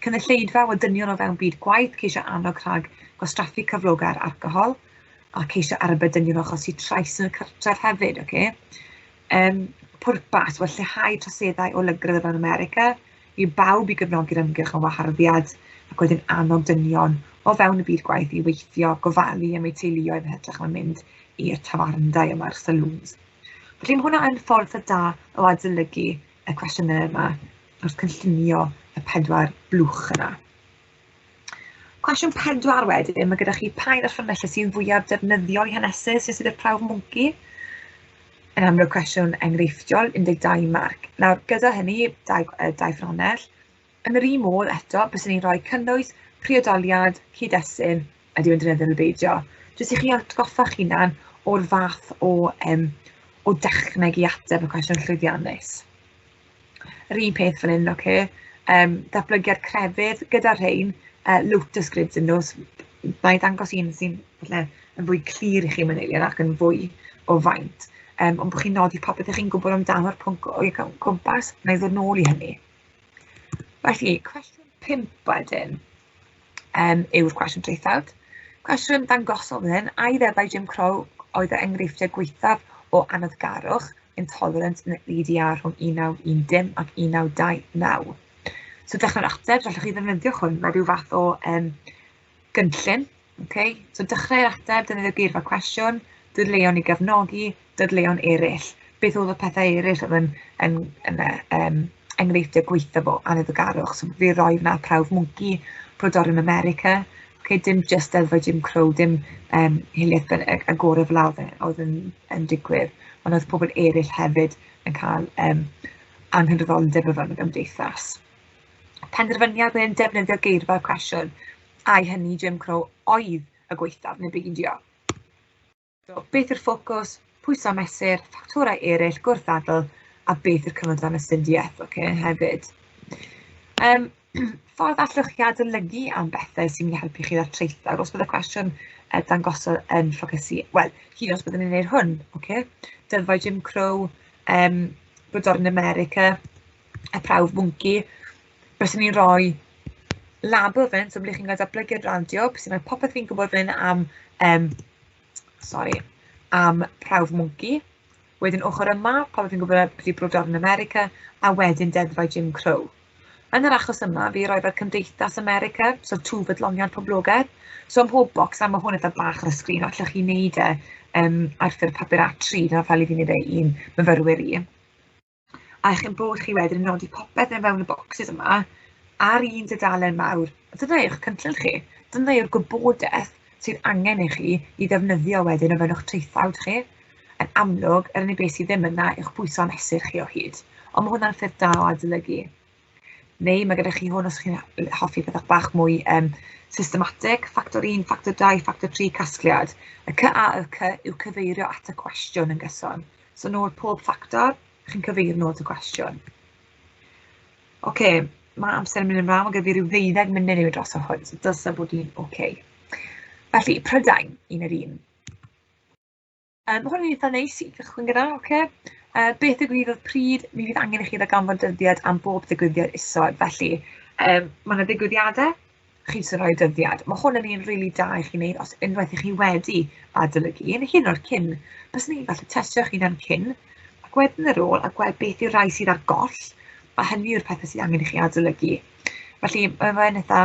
Cynulleidfa o dynion o fewn byd gwaith, ceisio annog rhag gwastraffu cyflogau ar alcohol, a ceisio arbed dynion o achosi trais yn y cartref hefyd, ocê. Pwrpas, wel lleihau troseddau o lygredd o fewn America, i bawb i gefnogi'r ymgyrch am waharddiad, ac wedyn annog dynion o fewn y byd gwaith i weithio, gofalu am eu teuluoedd yn hytrach na mynd i'r tafarndai yma, i'r saloons. Felly mae hwnna yn ffordd da o adolygu y cwestiynau yma wrth cynllunio y 4 blwch yna. Cwestiwn 4 wedyn, mae gyda chi pa un o'r ffynonellau sy'n fwyaf defnyddiol i hanesydd sy'n sydd i'r prawf mwnci? Yn amlwg cwestiwn enghreifftiol, 12 marc. Nawr, gyda hynny, dau ffynhonnell, yn yr un modd eto, byswn i'n rhoi cynnwys, priodoliad, cyd-destun, ydy o'n defnyddiol neu beidio. Jyst i chi atgoffa'ch hunan o'r fath o dechneg i ateb y cwestiwn llwyddiannus. Yr un peth fan hyn, ocê. Datblygiad crefydd gyda rhain, Lotus Grids yn nhw. Na i ddangos un sy'n falle yn fwy clir i chi mewn eiliad ac yn fwy o faint. Ond bod chi'n nodi popeth ych chi'n gwybod amdano'r pwnc o'i cwmpas, na i ddod nôl i hynny. Felly, cwestiwn 5 wedyn yw'r cwestiwn traethawd. Cwestiwn dangosol fan hyn, ai ddeddfau Jim Crow oedd yr enghreifftiau gwaethaf o anoddgarwch, intolerance yn y UDA rhwng 1910 ac 1929. So dechrau'r ateb, so allwch chi ddefnyddio hwn fel rhyw fath o gynllun. Okay? So dechrau'r ateb, defnyddio geirfa cwestiwn, dadleuon i gefnogi, dadleuon eraill. Beth oedd y pethau eraill oedd yn enghreifftiau gwaethaf o aniddogarwch? So fi roi fyna prawf mwnci, brodorion America. Okay, dim jyst deddfau Jim Crow, dim hiliaeth agored fel oedd yn digwydd, ond oedd pobl eraill hefyd yn cael anghydraddoldeb o fewn y gymdeithas. Penderfyniad wedyn defnyddio geirfa'r cwestiwn, ai hynny Jim Crow oedd y gwaethaf neu beidio. So, beth yw'r ffocws, pwyso a mesur, ffactorau eraill, gwrthddadl, a beth yw'r cyfnod dan astudiaeth, ocê, hefyd. Ffordd allwch chi adolygu am bethau sy'n mynd i helpu chi â'r traethawd, os bydd y cwestiwn dangosol yn ffocysu, wel, hyd yn oed os byddwn ni'n gwneud hwn, ocê, deddfau Jim Crow, brodor yn America, y prawf mwnci, byswn i'n rhoi label fan hyn, so ble chi'n cael datblygiad radio, byswn i'n rhoi popeth fi'n gwybod fan hyn am, sori, am prawf mwnci. Wedyn ochr yma, popeth fi'n gwybod am brodor yn America, a wedyn deddfau Jim Crow. Yn yr achos yma, fi roi fel Cymdeithas America, so twf adloniant poblogaidd. So ym mhob bocs, a mae hwn eitha bach ar y sgrin, allwch chi wneud e ar ffurf papur A3, dyna fel i fi wneud e i'n myfyrwyr i. A chi'n bod chi wedyn yn nodi popeth yn fewn y bocsys yma ar un dudalen mawr. Dyna yw'ch cynllun chi. Dyna yw'r gwybodaeth sydd angen i chi i ddefnyddio wedyn o fewn eich traethawd chi. Yn amlwg, yr unig beth sydd ddim yna yw'ch pwyso a mesur chi o hyd. Ond mae hwnna'n ffurf da o adolygu. Neu mae gyda chi hwn os chi'n hoffi pethau bach mwy systematig, ffactor 1, ffactor 2, ffactor 3, casgliad. Y C A Y C yw cyfeirio at y cwestiwn yn gyson. So nôl pob ffactor, chi'n cyfeirio nôl at y cwestiwn. Oce, mae amser yn mynd yn fawr, mae gyda fi ryw 12 munud i fynd dros o hwn, so dylse bod hi'n oce. Felly, Prydain, un yr un. Mae hwn yn eitha neis i gychwyn gyda, ocê. Beth ddigwyddodd pryd? Mi fydd angen i chi ddarganfod dyddiad am bob digwyddiad isod. Felly, mae 'na ddigwyddiadau, chi jyst yn rhoi dyddiad. Mae hwn yn un rili da i chi wneud os unwaith i chi wedi adolygu, neu hyd yn oed cyn. Byswn i'n gallu testio eich hunan cyn, ac wedyn ar ôl, a gweld beth yw'r rhai sydd ar goll, a hynny yw'r pethau sydd angen i chi adolygu. Felly, mae fe'n eitha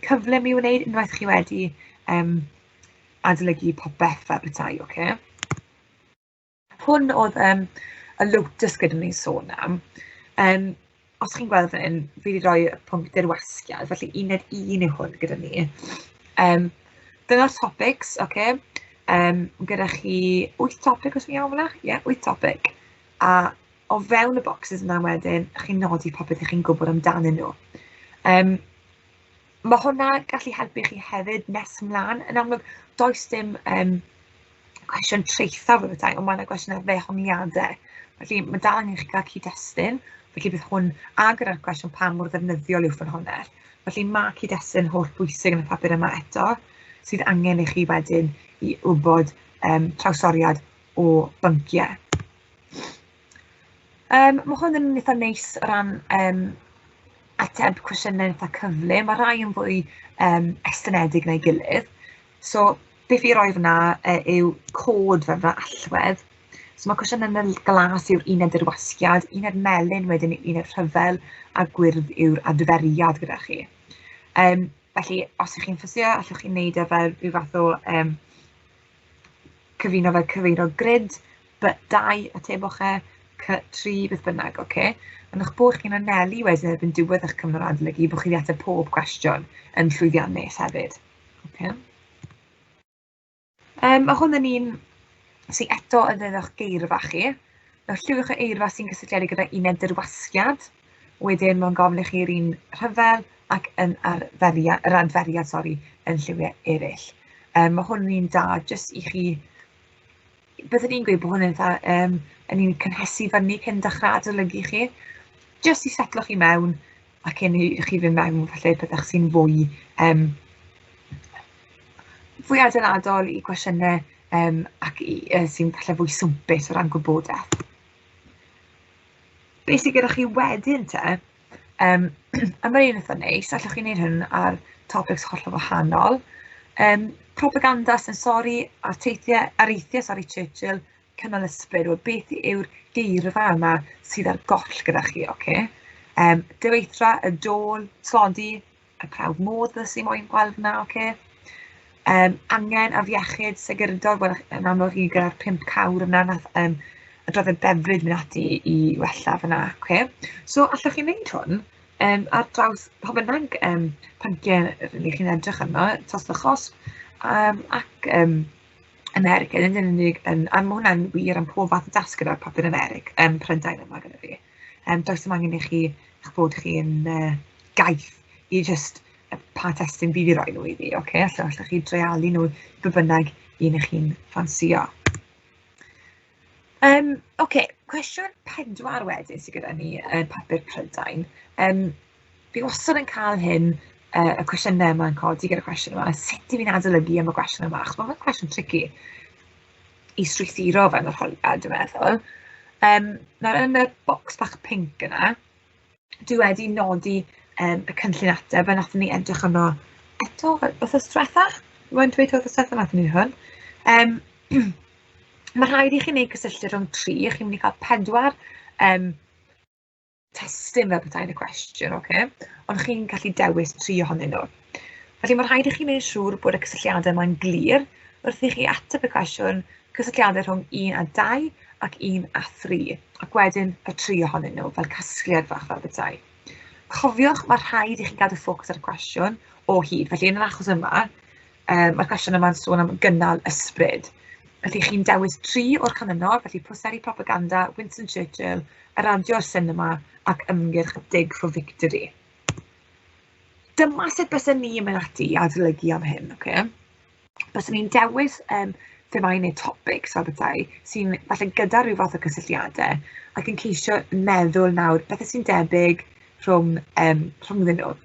cyflym i'w wneud unwaith chi wedi adolygu popeth fel petai, ocê. Hwn oedd y Lotus gyda ni'n sôn am. Os chi'n gweld fan hyn, fi wedi rhoi y pwnc dirwasgiad, felly uned 1 yw hwn gyda ni. Dyna'r topics, ocê. Gyda chi 8 topic os fi'n iawn fan'na? Ie, 8 topic. A o fewn y boxes yna wedyn, chi'n nodi popeth ych chi'n gwybod amdanyn nhw. Mae hwnna gallu helpu chi hefyd nes ymlaen. Yn amlwg, does dim cwestiwn traethawd fel petai, ond mae yna gwestiwn ar ddehongliadau. Felly, mae dal angen i chi gael cyd-destun. Felly, bydd hwn, a gyda'r cwestiwn pa mor ddefnyddiol yw ffynhonnell. Felly, mae cyd-destun holl bwysig yn y papur yma eto, sydd angen i chi wedyn i wybod trawstoriad o bynciau. Mae hwn yn eitha neis o ran ateb cwestiynau eitha cyflym. Mae rhai yn fwy estynedig na'i gilydd. So, beth fi roi fyna yw cod fel fyna allwedd. So, mae cwestiynau yn y glas yw'r uned dirwasgiad, uned melyn wedyn yw uned rhyfel, a gwyrdd yw'r adferiad gyda chi. Felly, os ych chi'n ffysio, allwch chi wneud e fel rhyw fath o cyfuno fel cyfeiro grid, B2 atebwch e, C3, beth bynnag, ocê. Ond eich bod chi'n anelu wedyn erbyn diwedd eich cyfnod adolygu bod chi wedi ateb pob cwestiwn yn llwyddiannus hefyd. Ocê. Mae hwn yn un sydd eto yn ddefnyddio'ch geirfa chi. Nawr, lliwiwch y eirfa sy'n gysylltiedig gyda uned dirwasgiad. Wedyn, mae'n gofyn i chi'r un rhyfel ac yn arferiad, yr adferiad, sori, yn lliwiau eraill. Mae hwn yn un da jyst i chi. Byddwn i'n gweud bod hwn yn eitha, yn un cynhesu fyny cyn dechrau adolygu chi, jyst i setlo chi mewn a cyn i chi fynd mewn falle pethau sy'n fwy, fwy adeiladol i gwestiynau ac i, sy'n falle fwy swmpus o ran gwybodaeth. Beth sydd gyda chi wedyn te, a mae'n un eitha neis, allwch chi wneud hwn ar topics hollol wahanol. Propaganda, sensori, arteithiau, areithiau, sori, Churchill, cynnal ysbryd, wel, beth yw'r geirfa yma sydd ar goll gyda chi, ocê? Diweithdra, y dôl, tlodi, y prawf modd sy'n moyn gweld yna, ocê? Angen, afiechyd, segurdod, wel, yn amlwg chi gyda'r 5 cawr yna nath adroddiad Beveridge mynd ati i wella fyna, ocê? So, allwch chi wneud hwn ar draws pa bynnag pynciau rydych chi'n edrych arno, tost a chosb, ac America, nid yn unig yn, a mae hwnna'n wir am pob fath o dasg gyda'r papur America, Prydain yma gyda fi. Does dim angen i chi, eich bod chi'n gaeth i jyst pa testun fi wedi rhoi nhw iddi, ocê? Allwch chi dreialu nhw be bynnag un y'ch chi'n ffansïo. Ocê, cwestiwn 4 wedyn sydd gyda ni yn papur Prydain. Fi wastad yn cael hyn, y cwestiynau yma yn codi gyda'r cwestiwn yma, sut 'y fi'n adolygu am y gwestiwn yma? Achos ma' fe'n cwestiwn tricky i strwythuro fe yn yr arholiad, dwi'n meddwl. Nawr, yn y bocs bach pinc yna, dwi wedi nodi y cynllun ateb, a wnaethon ni edrych arno eto wythnos diwetha. Mae'n dweud wythnos diwetha wnaethon ni hwn. Mae rhaid i chi wneud cysylltiad rhwng 3, chi'n mynd i cael 4 testun fel petai yn y cwestiwn, ocê? Ond chi'n gallu dewis 3 ohonyn nhw. Felly mae rhaid i chi wneud siŵr bod y cysylltiadau yma'n glir wrth i chi ateb y cwestiwn, cysylltiadau rhwng 1 a 2 ac 1 a 3, ac wedyn y 3 ohonyn nhw fel casgliad fach fel petai. Cofiwch, mae rhaid i chi gadw ffocws ar y cwestiwn o hyd. Felly yn yr achos yma, mae'r cwestiwn yma'n sôn am gynnal ysbryd. Felly chi'n dewis 3 o'r canlynol, felly posteri propaganda, Winston Churchill, y radio a'r sinema ac ymgyrch Dig for Victory. Dyma sut byswn ni'n mynd ati i adolygu am hyn, ocê? Byswn ni'n dewis themâu neu topics fel petai, sy'n falle gyda rhyw fath o cysylltiadau, ac yn ceisio meddwl nawr beth sy'n debyg rhwng rhyngddyn nhw.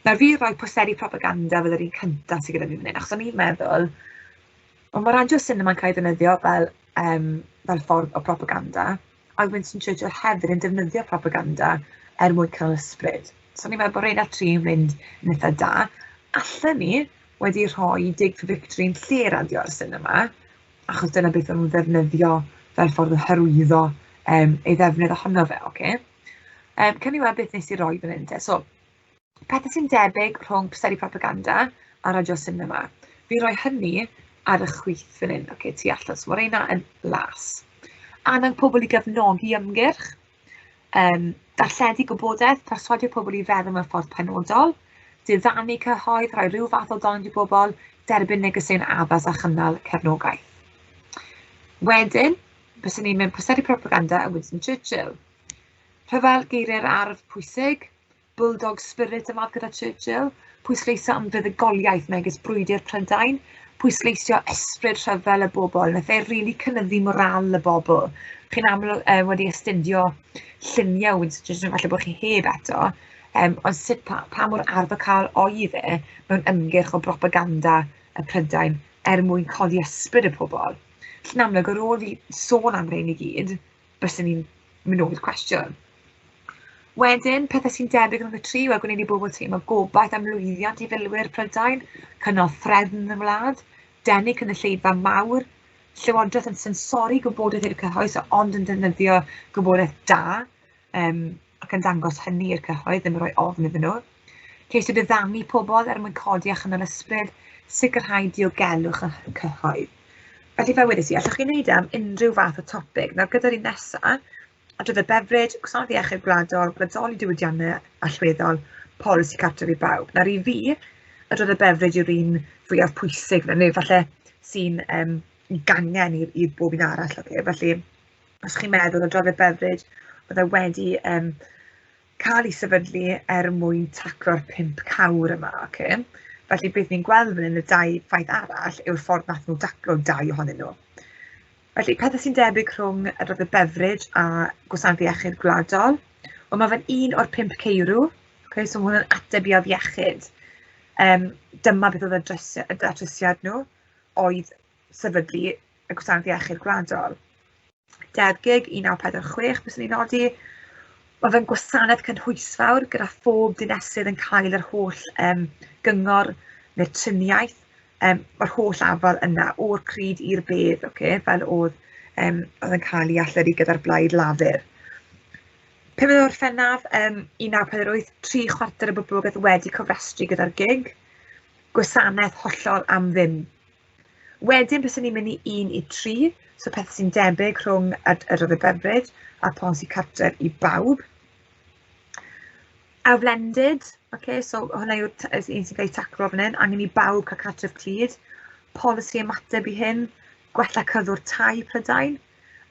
Nawr fi roi posteri propaganda fel yr un cyntaf sydd gyda fi fan hyn, achos o'n i'n meddwl, wel, mae radio cinema'n cael ei ddefnyddio fel ffordd o propaganda, a Winston Churchill hefyd yn defnyddio propaganda er mwyn cael ysbryd. So o'n i'n meddwl bod rheina tri yn mynd yn eitha da. Allen ni wedi rhoi Dig for Victory yn lle radio a'r cinema, achos dyna beth o'n nhw'n ddefnyddio fel ffordd o hyrwyddo ei ddefnydd ohono fe, ocê? Cawn ni weld beth nes i roi fan hyn te. So, pethau sy'n debyg rhwng posteri propaganda a radio cinema. Fi'n rhoi hynny ar y chwith fan hyn, ocê, tu allan. So mae rheina yn las. Annog pobl i gefnogi ymgyrch, darlledu gwybodaeth, perswadio pobl i feddwl mewn ffordd penodol, diddanu cyhoedd, rhoi rhyw fath o dond i bobl, derbyn negeseuon addas a chynnal cefnogaeth. Wedyn, byswn ni'n mynd posteri propaganda a Winston Churchill. Rhyfel geiriau'r arf pwysig, bulldog spirit yma gyda Churchill, pwysleisio am fuddugoliaeth megis brwydr Prydain, pwysleisio ysbryd rhyfel y bobl, wnaeth e rili cynyddu moral y bobl. Chi'n aml wedi astudio lluniau Winston Churchill, falle bod chi heb eto, ond sut pa mor arddocâol oedd e mewn ymgyrch o bropaganda y Prydain er mwyn codi ysbryd y pobl. Felly'n amlwg, ar ôl fi sôn am rhein i gyd, byswn i'n mynd nôl i'r cwestiwn. Wedyn, pethau sy'n debyg rhwng y tri, wel, gwneud i bobl teimlo gobaith am lwyddiant i filwyr Prydain, cynnal threfn yn y wlad, denu cynulleidfa mawr, llywodraeth yn sensori gwybodaeth i'r cyhoedd, so ond yn defnyddio gwybodaeth da, ac yn dangos hynny i'r cyhoedd, ddim yn rhoi ofn iddyn nhw. Ceisio diddanu pobl er mwyn codi a chynnal ysbryd, sicrhau diogelwch y cyhoedd. Felly fel wedes i, allwch chi wneud e am unrhyw fath o topic. Nawr gyda'r un nesaf, adrodd y Beveridge, Gwasanaeth Iechyd Gwladol, Gwladoli Diwydiannau Allweddol, Polisi Cartref i Bawb. Nawr i fi, adrodd y Beveridge yw'r un fwyaf pwysig, neu falle sy'n gangen i bob un arall. Okay? Felly, os chi'n meddwl adrodd y Beveridge, oedd e wedi cael ei sefydlu er mwyn taclo'r 5 cawr yma. Okay? Felly beth ni'n gweld fan hyn, y 2 ffaith arall, yw'r ffordd nath nhw daclo 2 ohonyn nhw. Felly, pethau sy'n debyg rhwng adrodd y Beveridge a Gwasanaeth Iechyd Gwladol, ond mae fe'n un o'r 5 ceirw, okay, so mae hwn yn ateb i afiechyd. Dyma beth oedd y datrysiad nhw, oedd sefydlu y Gwasanaeth Iechyd Gwladol. Deddf GIG 1946, byswn i'n nodi, mae fe'n gwasanaeth cynhwysfawr gyda phob dinesydd yn cael yr holl gyngor neu'r triniaeth. Mae'r holl afal yna o'r cryd i'r bedd, okay, fel oedd yn cael ei allyrru gyda'r Blaid Lafur. 5 Orffennaf 1948, 3/4 y boblogaeth wedi cofrestru gyda'r GIG. Gwasanaeth hollol am ddim. Wedyn, byswn ni'n mynd i 1 i 3, so peth sy'n debyg rhwng yr Beveridge a polisi cartref i bawb. Awflendid, okay, so hwnna yw'r un sy'n cael ei taclo fan hyn, angen i bawb cael cartref clyd, polisi ymateb i hyn, gwella cyflwr tai Prydain,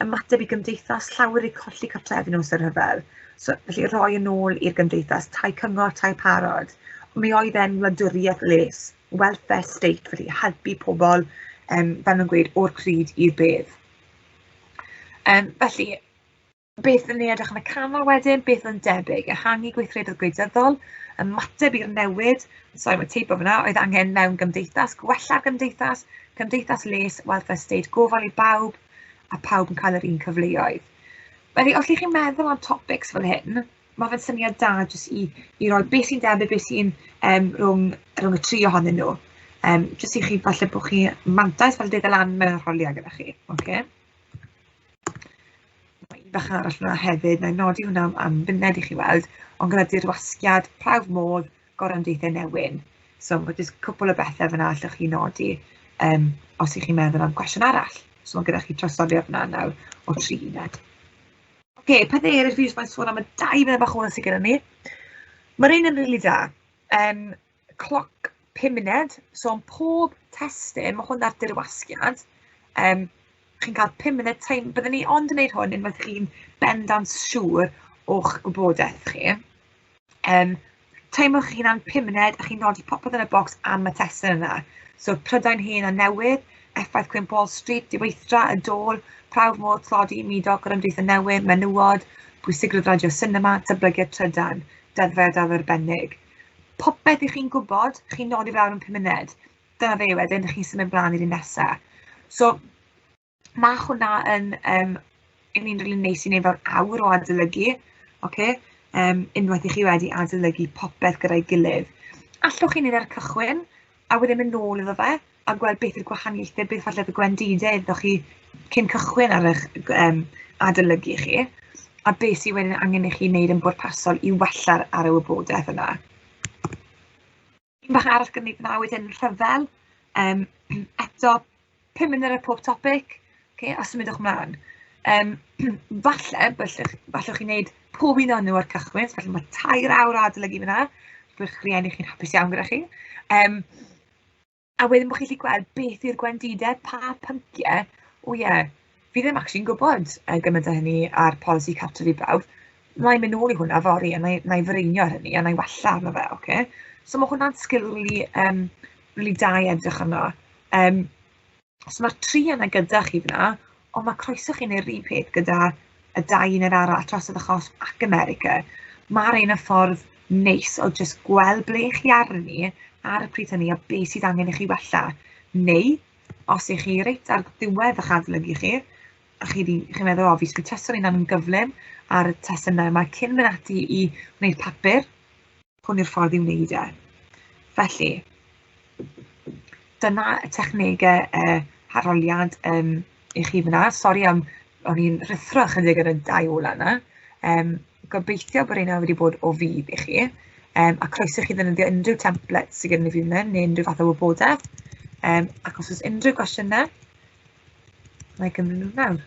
Ymateb i gymdeithas, llawer i colli cartrefi nhw ystod rhyfel. So, felly rhoi yn ôl i'r gymdeithas, tai cyngor, tai parod. Ond mi oedd e'n wladwriaeth les, welfare state, felly helpu pobl, fel nhw'n gweud, o'r cryd i'r bedd. Felly, beth yn ei edrych yn y canol wedyn, beth yn debyg, ehangu gweithredoedd gwleidyddol, ymateb i'r newid, sori mae teipo fyna, oedd angen mewn gymdeithas, gwella'r gymdeithas, cymdeithas les, welfare state, gofal i bawb, a pawb yn cael yr un cyfleoedd. Felly, os ydych chi'n meddwl am topics fel hyn, mae fe'n syniad da jyst i roi beth sy'n debyg, beth sy'n rhwng y tri ohonyn nhw. Jyst i chi, falle bod chi mantais fel dweud lan mewn arholiad gyda chi. Okay? Mae un bach arall yna hefyd, na i nodi hwnna am funed i chi weld, ond gyda dirwasgiad, prawf modd, gorymdeithiau newyn. So mae jyst cwpl o bethau fyna allwch chi nodi os ych chi'n meddwl am gwestiwn arall. So mae gyda chi trosoliad fyna nawr o 3 uned. Oce, pethau eraill fi jyst moyn sôn am y 2 munud bach ola sydd gyda ni. Mae'r un yn rili da. Cloc 5 munud, so am pob testun, mae hwn ar dirwasgiad, chi'n cael 5 munud time, byddwn ni ond yn gwneud hwn unwaith chi'n bendant siŵr o'ch gwybodaeth chi. Teimlwch chi'n hunan 5 munud a chi'n nodi popeth yn y bocs am y testun yna. So Prydain hen a newydd, effaith cwymp Wall Street, diweithdra, y dôl, prawf modd, tlodi, mudo, gorymdeithiau newydd, menywod, pwysigrwydd radio sinema, datblygiad trydan, deddfau a arbennig. Popeth i chi'n gwybod, chi'n nodi fe lawr yn 5 munud. Dyna fe wedyn, chi'n symud mlaen i'r un nesaf. So, mae hwnna yn un rili neis i wneud fel awr o adolygu, ocê? Unwaith i chi wedi adolygu popeth gyda'i gilydd. Allwch chi wneud ar y cychwyn, a wedyn mynd nôl iddo fe, a gweld beth yw'r gwahaniaethau, beth falle y gwendidau iddo chi cyn cychwyn ar eich adolygu chi, a beth sydd wedyn angen i chi wneud yn bwrpasol i wella ar y wybodaeth yna. Un bach arall gyda ni fyna wedyn, rhyfel. Eto, 5 munud ar pob topic, okay, a symudwch ymlaen. Falle, falle chi wneud pob un o'n nhw ar cychwyn, so falle mae 3 awr o adolygu fyna, bydd eich rhieni chi'n hapus iawn gyda chi. A wedyn bod chi'n gallu gweld beth yw'r gwendidau, pa pynciau, o ie, fi ddim actually'n gwybod gymaint o hynny ar polisi cartref i bawb. Na i mynd nôl i hwnna fory a na i freinio ar hynny a na i wella arno fe, ocê. So mae hwnna'n sgil rili rili da i edrych arno. So mae'r 3 yna gyda chi fyna, ond mae croeso chi wneud yr un peth gyda y 2 uned arall, Trosodd y Chosb ac America. Mae'r un y ffordd neis o jyst gweld ble chi arni ar y pryd hynny a beth sydd angen i chi wella. Neu, os ych chi reit ar ddiwedd eich adolygu chi, a chi'n meddwl, o, fi sy'n testo'n hunan yn gyflym ar y testunau yma cyn mynd ati i wneud papur, hwn yw'r ffordd i wneud e. Felly, dyna y technegau arholiad i chi fyna. Sori am, o'n i'n rhuthro ychydig ar y 2 ola yna. Gobeithio bod reina wedi bod o fudd i chi. A croeso i chi ddefnyddio unrhyw template sydd gennym ni fan hyn, neu unrhyw fath o wybodaeth. Ac os oes unrhyw gwestiynau, wna i gymryd nhw nawr.